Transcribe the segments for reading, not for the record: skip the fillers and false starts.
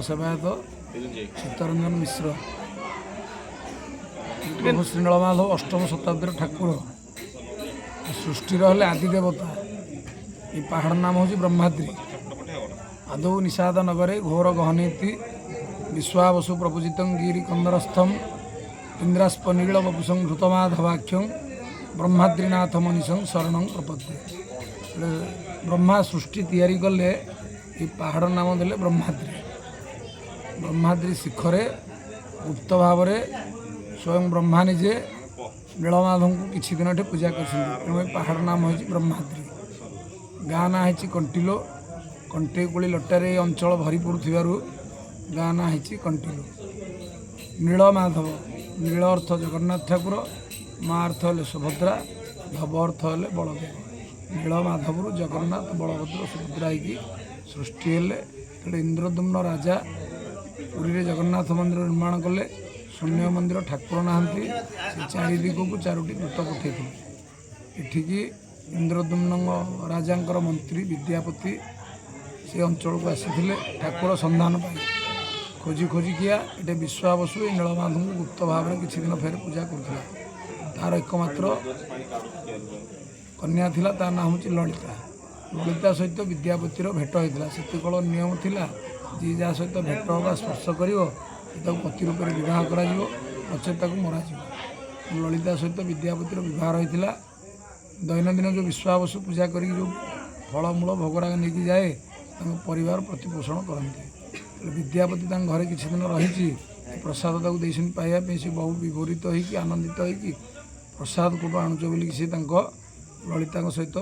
ସେବାୟତ ଚିତ୍ତରଞ୍ଜନ ମିଶ୍ର। ପ୍ରଭୁ ଶ୍ରୀ ନୀଳମାଧବ ଅଷ୍ଟମ ଶତାବ୍ଦୀର ଠାକୁର, ସୃଷ୍ଟିର ହେଲେ ଆଦି ଦେବତା। ଏ ପାହାଡ଼ ନାମ ହେଉଛି ବ୍ରହ୍ମାଦ୍ରି। ଆଦୌ ନିଷାଦ ନଗରେ ଘୋର ଗହନୀତି ବିଶ୍ୱାବସୁ ପ୍ରପୂଜିତଂ ଗିରି କନ୍ଦରସ୍ଥಂ ଇନ୍ଦ୍ରାସ୍ପ ନୀଳ ବପୁଷଂ ଘୃତମାଧବାଖ୍ୟଂ ବ୍ରହ୍ମାଦ୍ରିନାଥ ମନୀଷଂ ଶରଣଂ ପ୍ରପଦ୍ୟେ। ବ୍ରହ୍ମା ସୃଷ୍ଟି ତିଆରି କଲେ, ଏ ପାହାଡ଼ ନାମ ଦେଲେ ବ୍ରହ୍ମାଦ୍ରି। ବ୍ରହ୍ମାଦ୍ରି ଶିଖରେ ଗୁପ୍ତ ଭାବରେ ସ୍ୱୟଂ ବ୍ରହ୍ମା ନିଜେ ନୀଳମାଧବଙ୍କୁ କିଛି ଦିନ ଏଠି ପୂଜା କରିଛନ୍ତି। ତେଣୁ ଏ ପାହାଡ଼ ନାମ ହେଉଛି ବ୍ରହ୍ମାଦ୍ରି। ଗାଁ ନାଁ ହେଇଛି କଣ୍ଟିଲୋ। କଣ୍ଟେଇକୋଳି ଲଟାରେ ଏ ଅଞ୍ଚଳ ଭରିପୁର ଥିବାରୁ ଗାଁ ନାଁ ହେଇଛି କଣ୍ଟିଲୋ। ନୀଳମାଧବ, ନୀଳ ଅର୍ଥ ଜଗନ୍ନାଥ ଠାକୁର, ମା ଅର୍ଥ ହେଲେ ସୁଭଦ୍ରା, ଧବ ଅର୍ଥ ହେଲେ ବଳଦେବ। ନୀଳମାଧବରୁ ଜଗନ୍ନାଥ, ବଳଭଦ୍ର, ସୁଭଦ୍ରା ହେଇକି ସୃଷ୍ଟି ହେଲେ। ତେଣୁ ଇନ୍ଦ୍ରଦ୍ୟୁମ୍ନ ରାଜା ପୁରୀରେ ଜଗନ୍ନାଥ ମନ୍ଦିର ନିର୍ମାଣ କଲେ। ଶୂନ୍ୟ ମନ୍ଦିର, ଠାକୁର ନାହାନ୍ତି। ସେ ଚାରି ଦିଗକୁ ଚାରୋଟି ଦୂତ ପଠାଇଥିଲେ। ଏଠିକି ଇନ୍ଦ୍ରଦ୍ୟୁମ୍ନ ରାଜାଙ୍କର ମନ୍ତ୍ରୀ ବିଦ୍ୟାପତି ସେ ଅଞ୍ଚଳକୁ ଆସିଥିଲେ ଠାକୁର ସନ୍ଧାନ ପାଇଁ। ଖୋଜି ଖୋଜିକିଆ ଏଠି ବିଶ୍ୱାବସୁ ଏ ନୀଳମାଧବଙ୍କୁ ଗୁପ୍ତ ଭାବରେ କିଛି ଦିନ ଫେର ପୂଜା କରୁଥିଲା। ତାର ଏକମାତ୍ର କନ୍ୟା ଥିଲା, ତା ନାଁ ହେଉଛି ଲଳିତା। ଲଳିତା ସହିତ ବିଦ୍ୟାପତିର ଭେଟ ହେଇଥିଲା। ସେତେବେଳ ନିୟମ ଥିଲା, ଯିଏ ଯାହା ସହିତ ଭେଟ ବା ସ୍ପର୍ଶ କରିବ, ସେ ତାକୁ ପତି ରୂପରେ ବିବାହ କରାଯିବ, ନଚେତ୍ ତାକୁ ମରାଯିବ। ଲଳିତା ସହିତ ବିଦ୍ୟାପତିର ବିବାହ ରହିଥିଲା। ଦୈନନ୍ଦିନ ଯେଉଁ ବିଶ୍ୱାବସୁ ପୂଜା କରିକି ଯେଉଁ ଫଳମୂଳ ଭୋଗରାଗ ନେଇକି ଯାଏ, ତାଙ୍କ ପରିବାର ପ୍ରତିପୋଷଣ କରନ୍ତି। ହେଲେ ବିଦ୍ୟାପତି ତାଙ୍କ ଘରେ କିଛି ଦିନ ରହିଛି, ପ୍ରସାଦ ତାକୁ ଦେଇଛନ୍ତି ପାଇବା ପାଇଁ। ସେ ବହୁ ବିଭୋରିତ ହେଇକି, ଆନନ୍ଦିତ ହେଇକି, ପ୍ରସାଦ କେଉଁଠୁ ଆଣୁଛ ବୋଲିକି ସେ ତାଙ୍କ ଲଳିତାଙ୍କ ସହିତ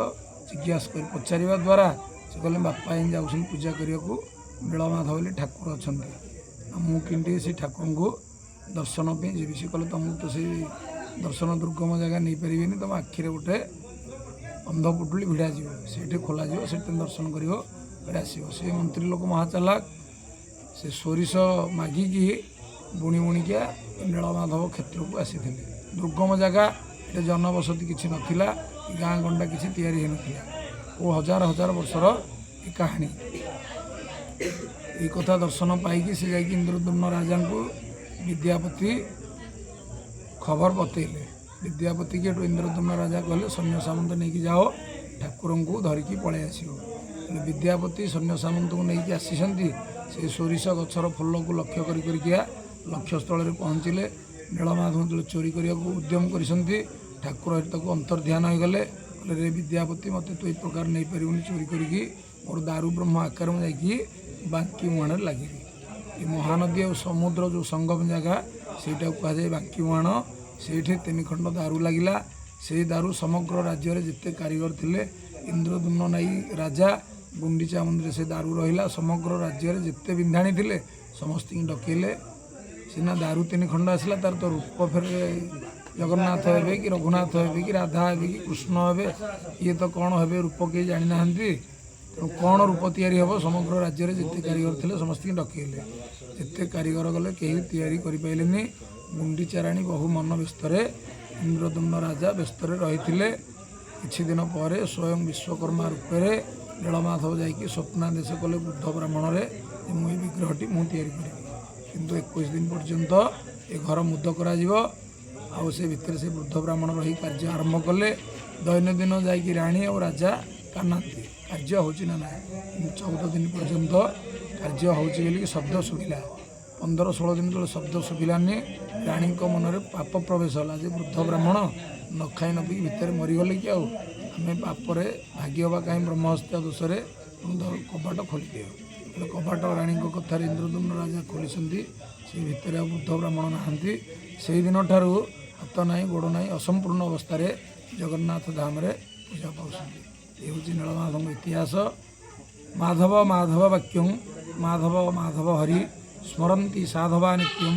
ଜିଜ୍ଞାସା କରି ପଚାରିବା ଦ୍ୱାରା ସେ କହିଲେ, ବାପା ଏମିତି ଯାଉଛନ୍ତି ପୂଜା କରିବାକୁ, ନୀଳମାଧବ ବୋଲି ଠାକୁର ଅଛନ୍ତି, ଆଉ ମୁଁ କେମିତି ସେ ଠାକୁରଙ୍କୁ ଦର୍ଶନ ପାଇଁ ଯିବି। ସେ କହିଲେ, ତୁମକୁ ତ ସେଇ ଦର୍ଶନ ଦୁର୍ଗମ ଜାଗା ନେଇପାରିବେନି, ତୁମ ଆଖିରେ ଗୋଟେ ଅନ୍ଧପୁଟୁଳି ଭିଡ଼ାଯିବ, ସେଇଠି ଖୋଲାଯିବ, ସେଠି ତୁମେ ଦର୍ଶନ କରିବ, ଫେରେ ଆସିବ। ସେ ମନ୍ତ୍ରୀ ଲୋକ ମହାଚାଲାକ। ସେ ସୋରିଷ ମାଗିକି ବୁଣି ବୁଣିକିଆ ନୀଳମାଧବ କ୍ଷେତ୍ରକୁ ଆସିଥିଲେ। ଦୁର୍ଗମ ଜାଗା, ଏଠି ଜନବସତି କିଛି ନଥିଲା, ଗାଁ ଗଣ୍ଡା କିଛି ତିଆରି ହେଇନଥିଲା ଓ ହଜାର ହଜାର ବର୍ଷର ଏ କାହାଣୀ। ଏଇ କଥା ଦର୍ଶନ ପାଇକି ସେ ଯାଇକି ଇନ୍ଦ୍ରଦ୍ୟୁମ୍ନ ରାଜାଙ୍କୁ ବିଦ୍ୟାପତି ଖବର ବତେଇଲେ। ବିଦ୍ୟାପତିକି ଏଠୁ ଇନ୍ଦ୍ରଦ୍ୟୁମ୍ନ ରାଜା କହିଲେ, ସୈନ୍ୟ ସାମନ୍ତ ନେଇକି ଯାଅ, ଠାକୁରଙ୍କୁ ଧରିକି ପଳେଇ ଆସିବ। ହେଲେ ବିଦ୍ୟାପତି ସୈନ୍ୟ ସାମନ୍ତଙ୍କୁ ନେଇକି ଆସିଛନ୍ତି। ସେ ସୋରିଷ ଗଛର ଫୁଲକୁ ଲକ୍ଷ୍ୟ କରି କରିକିଆ ଲକ୍ଷ୍ୟସ୍ଥଳରେ ପହଞ୍ଚିଲେ। ନୀଳମାଧବ ଯେତେବେଳେ ଚୋରି କରିବାକୁ ଉଦ୍ୟମ କରିଛନ୍ତି, ଠାକୁର ଏଠି ତାକୁ ଅନ୍ତର୍ଧ୍ୟାନ ହୋଇଗଲେ। କହିଲେ, ରେ ବିଦ୍ୟାପତି, ମୋତେ ତୁ ଏଇ ପ୍ରକାର ନେଇପାରିବୁନି ଚୋରି କରିକି। ମୋର ଦାରୁ ବ୍ରହ୍ମ ଆକାର, ମୁଁ ଯାଇକି ବାଙ୍କି ମୁହାଣରେ ଲାଗିବି। ଏ ମହାନଦୀ ଆଉ ସମୁଦ୍ର ଯେଉଁ ସଙ୍ଗମ ଜାଗା, ସେଇଟାକୁ କୁହାଯାଏ ବାଙ୍କି ମୁହାଣ। ସେଇଠି ତିନି ଖଣ୍ଡ ଦାରୁ ଲାଗିଲା। ସେଇ ଦାରୁ ସମଗ୍ର ରାଜ୍ୟରେ ଯେତେ କାରିଗର ଥିଲେ, ଇନ୍ଦ୍ରଦ୍ୟୁମ୍ନ ନାଇ ରାଜା ଗୁଣ୍ଡିଚା ମନ୍ଦିରରେ ସେ ଦାରୁ ରହିଲା। ସମଗ୍ର ରାଜ୍ୟରେ ଯେତେ ବିନ୍ଧାଣୀ ଥିଲେ, ସମସ୍ତଙ୍କୁ ଡକେଇଲେ। ସିନା ଦାରୁ ତିନି ଖଣ୍ଡ ଆସିଲା, ତାର ତ ରୂପ ଫେରେ ଜଗନ୍ନାଥ ହେବେ କି ରଘୁନାଥ ହେବେ କି ରାଧା ହେବେ କି କୃଷ୍ଣ ହେବେ, ଇଏ ତ କ'ଣ ହେବେ ରୂପ କେହି ଜାଣିନାହାନ୍ତି। ତେଣୁ କ'ଣ ରୂପ ତିଆରି ହେବ? ସମଗ୍ର ରାଜ୍ୟରେ ଯେତେ କାରିଗର ଥିଲେ, ସମସ୍ତଙ୍କୁ ଡକେଇଲେ। ଯେତେ କାରିଗର ଗଲେ, କେହି ତିଆରି କରିପାରିଲେନି। ଗୁଣ୍ଡିଚା ରାଣୀ ବହୁ ମନ ବ୍ୟସ୍ତରେ, ଇନ୍ଦ୍ରଦ୍ୟୁମ୍ନ ରାଜା ବ୍ୟସ୍ତରେ ରହିଥିଲେ। କିଛି ଦିନ ପରେ ସ୍ୱୟଂ ବିଶ୍ୱକର୍ମା ରୂପରେ ନୀଳମାଧବ ଯାଇକି ସ୍ୱପ୍ନାଦେଶ କଲେ ବୃଦ୍ଧ ବ୍ରାହ୍ମଣରେ ଯେ ମୁଁ ଏ ବିଗ୍ରହଟି ମୁଁ ତିଆରି କରିବି, କିନ୍ତୁ 21 ଦିନ ପର୍ଯ୍ୟନ୍ତ ଏ ଘର ମୁଦ କରାଯିବ। ଆଉ ସେ ଭିତରେ ସେ ବୃଦ୍ଧ ବ୍ରାହ୍ମଣ ରହି କାର୍ଯ୍ୟ ଆରମ୍ଭ କଲେ। ଦୈନନ୍ଦିନ ଯାଇକି ରାଣୀ ଆଉ ରାଜା କାନାନ୍ତି, କାର୍ଯ୍ୟ ହେଉଛି ନା ନାହିଁ। କିନ୍ତୁ 14 ଦିନ ପର୍ଯ୍ୟନ୍ତ କାର୍ଯ୍ୟ ହେଉଛି ବୋଲିକି ଶବ୍ଦ ଶୁଭିଲା। 15-16 ଦିନ ତଳେ ଶବ୍ଦ ଶୁଭିଲାନି। ରାଣୀଙ୍କ ମନରେ ପାପ ପ୍ରବେଶ ହେଲା ଯେ ବୃଦ୍ଧ ବ୍ରାହ୍ମଣ ନ ଖାଇ ନ ପିଇ ଭିତରେ ମରିଗଲେ କି ଆଉ ଆମେ ପାପରେ ଭାଗି ହେବା କାହିଁ ବ୍ରହ୍ମହତ୍ୟା ଦୋଷରେ? କବାଟ ଖୋଲିଦିଅ। ହେଲେ କବାଟ ରାଣୀଙ୍କ କଥାରେ ଇନ୍ଦ୍ରଦ୍ୟୁମ୍ନ ରାଜା ଖୋଲିଛନ୍ତି। ସେ ଭିତରେ ଆଉ ବୃଦ୍ଧ ବ୍ରାହ୍ମଣ ନାହାନ୍ତି। ସେଇ ଦିନଠାରୁ ହାତ ନାହିଁ, ଗୋଡ଼ ନାହିଁ, ଅସମ୍ପୂର୍ଣ୍ଣ ଅବସ୍ଥାରେ ଜଗନ୍ନାଥ ଧାମରେ ପୂଜା ପାଉଛନ୍ତି। ଏ ହେଉଛି ନୀଳମାଧବଙ୍କ ଇତିହାସ। ମାଧବ ମାଧବ ବାକ୍ୟଂ ମାଧବ ମାଧବ ହରି ସ୍ମରନ୍ତି ସାଧବା ନିତ୍ୟಂ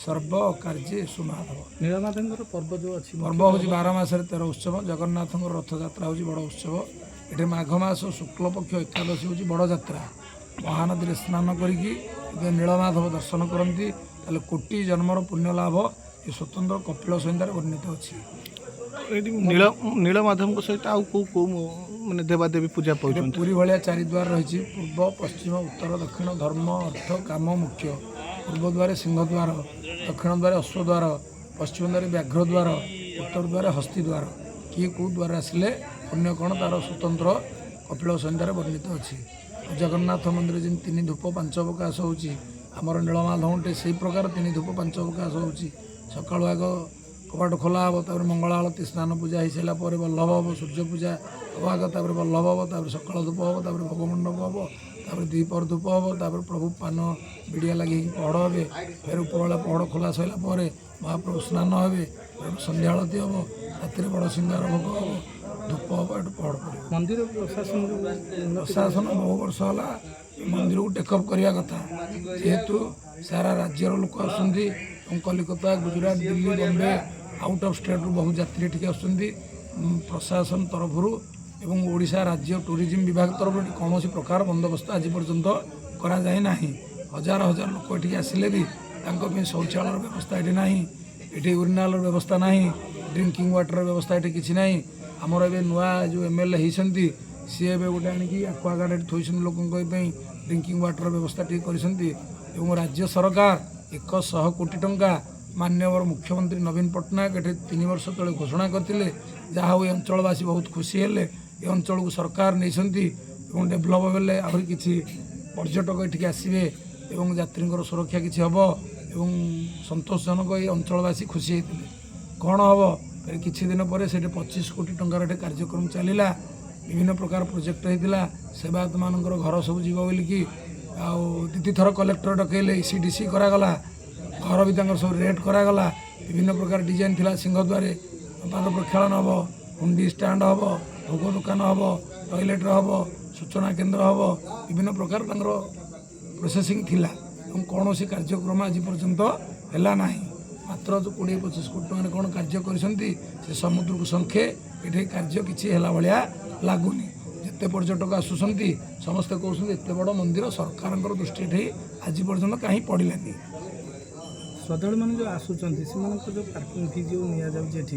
ସର୍ବ କାର୍ଯ୍ୟେ ସୁମାଧବ। ନୀଳମାଧବଙ୍କର ପର୍ବ ଯେଉଁ ଅଛି? ପର୍ବ ହେଉଛି 12 ମାସରେ 13 ଉତ୍ସବ। ଜଗନ୍ନାଥଙ୍କର ରଥଯାତ୍ରା ହେଉଛି ବଡ଼ ଉତ୍ସବ। ଏଠି ମାଘ ମାସ ଶୁକ୍ଳପକ୍ଷ ଏକାଦଶୀ ହେଉଛି ବଡ଼ ଯାତ୍ରା। ମହାନଦୀରେ ସ୍ନାନ କରିକି ଯଦି ନୀଳମାଧବ ଦର୍ଶନ କରନ୍ତି, ତାହେଲେ କୋଟି ଜନ୍ମର ପୁଣ୍ୟ ଲାଭ। ଏ ସ୍ୱତନ୍ତ୍ର କପିଳ ସଂହିତାରେ ବର୍ଣ୍ଣିତ ଅଛି। ଏଇଠି ନୀଳମାଧବଙ୍କ ସହିତ ଆଉ କେଉଁ କେଉଁ ମାନେ ଦେବାଦେବୀ ପୂଜା ଏଠି ପାଉଛନ୍ତି? ପୁରୀ ଭଳିଆ ଚାରିଦ୍ୱାର ରହିଛି, ପୂର୍ବ, ପଶ୍ଚିମ, ଉତ୍ତର, ଦକ୍ଷିଣ। ଧର୍ମ, ଅର୍ଥ, କାମ ମୁଖ୍ୟ। ପୂର୍ବ ଦ୍ୱାରେ ସିଂହଦ୍ୱାର, ଦକ୍ଷିଣ ଦ୍ୱାରେ ଅଶ୍ୱଦ୍ୱାର, ପଶ୍ଚିମ ଦ୍ୱାରେ ବ୍ୟାଘ୍ର ଦ୍ୱାର, ଉତ୍ତର ଦ୍ୱାରେ ହସ୍ତି ଦ୍ୱାର। କିଏ କେଉଁ ଦ୍ୱାର ଆସିଲେ ଅନ୍ୟ କ'ଣ ତା'ର ସ୍ୱତନ୍ତ୍ର କପିଳ ସଂହିତାରେ ବର୍ଣ୍ଣିତ ଅଛି। ଆଉ ଜଗନ୍ନାଥ ମନ୍ଦିର ଯେମିତି ତିନି ଧୂପ ପାଞ୍ଚ ଅବକାଶ ହେଉଛି, ଆମର ନୀଳମାଧବଟେ ସେଇ ପ୍ରକାର ତିନି ଧୂପ ପାଞ୍ଚ ଅବକାଶ ହେଉଛି। ସକାଳୁ ଆଗ କବାଟ ଖୋଲା ହେବ, ତାପରେ ମଙ୍ଗଳ ଆଳତୀ, ସ୍ନାନ ପୂଜା ହେଇସାରିଲା ପରେ ବଲ୍ଲଭ ହେବ, ସୂର୍ଯ୍ୟ ପୂଜା ହେବ ଆଗ, ତାପରେ ବଲ୍ଲଭ ହେବ, ତାପରେ ସକାଳ ଧୂପ ହେବ, ତାପରେ ଭୋଗ ମଣ୍ଡପ ହେବ, ତାପରେ ଦ୍ୱିପହର ଧୂପ ହେବ, ତାପରେ ପ୍ରଭୁ ପାନ ବିଡ଼ିଆ ଲାଗି ହେଇକି ପହଡ଼ ହେବେ। ଫେର ଉପରବେଳା ପହଡ଼ ଖୋଲା ସରିଲା ପରେ ମହାପ୍ରଭୁ ସ୍ନାନ ହେବେ, ଫେର ସନ୍ଧ୍ୟା ଆଳତୀ ହେବ, ରାତିରେ ବଡ଼ ସିଙ୍ଗାର ଭୋଗ ହେବ, ଧୂପ ହେବ, ଏଠୁ ପହଡ଼ ପଡ଼ିବ। ମନ୍ଦିର ପ୍ରଶାସନକୁ ଉନ୍ନତି ପ୍ରଶାସନ ବହୁ ବର୍ଷ ହେଲା ଏ ମନ୍ଦିରକୁ ଟେକଅପ୍ କରିବା କଥା। ଯେହେତୁ ସାରା ରାଜ୍ୟର ଲୋକ ଆସୁଛନ୍ତି ଏବଂ କଲିକତା, ଗୁଜୁରାଟ, ଦିଲ୍ଲୀ, ବମ୍ବେ, ଆଉଟ୍ ଅଫ୍ ଷ୍ଟେଟ୍ରୁ ବହୁ ଯାତ୍ରୀ ଏଠିକି ଆସୁଛନ୍ତି, ପ୍ରଶାସନ ତରଫରୁ ଏବଂ ଓଡ଼ିଶା ରାଜ୍ୟ ଟୁରିଜିମ୍ ବିଭାଗ ତରଫରୁ ଏଠି କୌଣସି ପ୍ରକାର ବନ୍ଦୋବସ୍ତ ଆଜି ପର୍ଯ୍ୟନ୍ତ କରାଯାଇ ନାହିଁ। ହଜାର ହଜାର ଲୋକ ଏଠିକି ଆସିଲେ ବି ତାଙ୍କ ପାଇଁ ଶୌଚାଳୟର ବ୍ୟବସ୍ଥା ଏଠି ନାହିଁ, ଏଠି ୟୁରିନାଲର ବ୍ୟବସ୍ଥା ନାହିଁ, ଡ୍ରିଙ୍କିଂ ୱାଟର ବ୍ୟବସ୍ଥା ଏଠି କିଛି ନାହିଁ। ଆମର ଏବେ ନୂଆ ଯେଉଁ ଏମଏଲଏ ହେଇଛନ୍ତି, ସିଏ ଏବେ ଗୋଟେ ଆଣିକି ଆକ୍ୱାଗାର୍ଡ଼ ଏଠି ଥୋଇଛନ୍ତି, ଲୋକଙ୍କ ପାଇଁ ଡ୍ରିଙ୍କିଂ ୱାଟର ବ୍ୟବସ୍ଥା ଟିକେ କରିଛନ୍ତି। ଏବଂ ରାଜ୍ୟ ସରକାର 100 କୋଟି ଟଙ୍କା ମାନ୍ୟବର ମୁଖ୍ୟମନ୍ତ୍ରୀ ନବୀନ ପଟ୍ଟନାୟକ ଏଠି 3 ବର୍ଷ ତଳେ ଘୋଷଣା କରିଥିଲେ। ଯାହା ହଉ, ଏ ଅଞ୍ଚଳବାସୀ ବହୁତ ଖୁସି ହେଲେ, ଏ ଅଞ୍ଚଳକୁ ସରକାର ନେଇଛନ୍ତି ଏବଂ ଡେଭଲପ୍ ହେଲେ ଆହୁରି କିଛି ପର୍ଯ୍ୟଟକ ଏଠିକି ଆସିବେ ଏବଂ ଯାତ୍ରୀଙ୍କର ସୁରକ୍ଷା କିଛି ହେବ ଏବଂ ସନ୍ତୋଷଜନକ ଏ ଅଞ୍ଚଳବାସୀ ଖୁସି ହେଇଥିଲେ। କ'ଣ ହେବ, ଫେର କିଛି ଦିନ ପରେ ସେଠି 25 କୋଟି ଟଙ୍କାର ଏଠି କାର୍ଯ୍ୟକ୍ରମ ଚାଲିଲା। ବିଭିନ୍ନ ପ୍ରକାର ପ୍ରୋଜେକ୍ଟ ହେଇଥିଲା, ସେବାୟତମାନଙ୍କର ଘର ସବୁ ଯିବ ବୋଲିକି। ଆଉ ଦ୍ୱିତୀୟ ଥର କଲେକ୍ଟର ଡକେଇଲେ, EC DC କରାଗଲା, ଘର ବି ତାଙ୍କର ସବୁ ରେଟ୍ କରାଗଲା। ବିଭିନ୍ନ ପ୍ରକାର ଡିଜାଇନ୍ ଥିଲା। ସିଂହଦ୍ୱାରେ ପାଦ ପ୍ରକ୍ଷାଳନ ହେବ, ହୁଣ୍ଡି ଷ୍ଟାଣ୍ଡ ହେବ, ଭୋଗ ଦୋକାନ ହେବ, ଟଏଲେଟ୍ର ହେବ, ସୂଚନା କେନ୍ଦ୍ର ହେବ, ବିଭିନ୍ନ ପ୍ରକାର ତାଙ୍କର ପ୍ରୋସେସିଂ ଥିଲା ଏବଂ କୌଣସି କାର୍ଯ୍ୟକ୍ରମ ଆଜି ପର୍ଯ୍ୟନ୍ତ ହେଲା ନାହିଁ। ମାତ୍ର ଯେଉଁ 20-25 କୋଟି ଟଙ୍କାରେ କ'ଣ କାର୍ଯ୍ୟ କରିଛନ୍ତି, ସେ ସମୁଦ୍ରକୁ ଶଙ୍ଖେ। ଏଠି କାର୍ଯ୍ୟ କିଛି ହେଲା ଭଳିଆ ଲାଗୁନି। ଯେତେ ପର୍ଯ୍ୟଟକ ଆସୁଛନ୍ତି, ସମସ୍ତେ କହୁଛନ୍ତି ଏତେ ବଡ଼ ମନ୍ଦିର, ସରକାରଙ୍କର ଦୃଷ୍ଟି ଏଠି ଆଜି ପର୍ଯ୍ୟନ୍ତ କାହିଁ ପଡ଼ିଲାନି। ଶ୍ରଦ୍ଧାଳୁମାନେ ଯେଉଁ ଆସୁଛନ୍ତି, ସେମାନଙ୍କର ଯେଉଁ ପାର୍କିଂ ଫି ଯେଉଁ ନିଆଯାଉଛି ଏଠି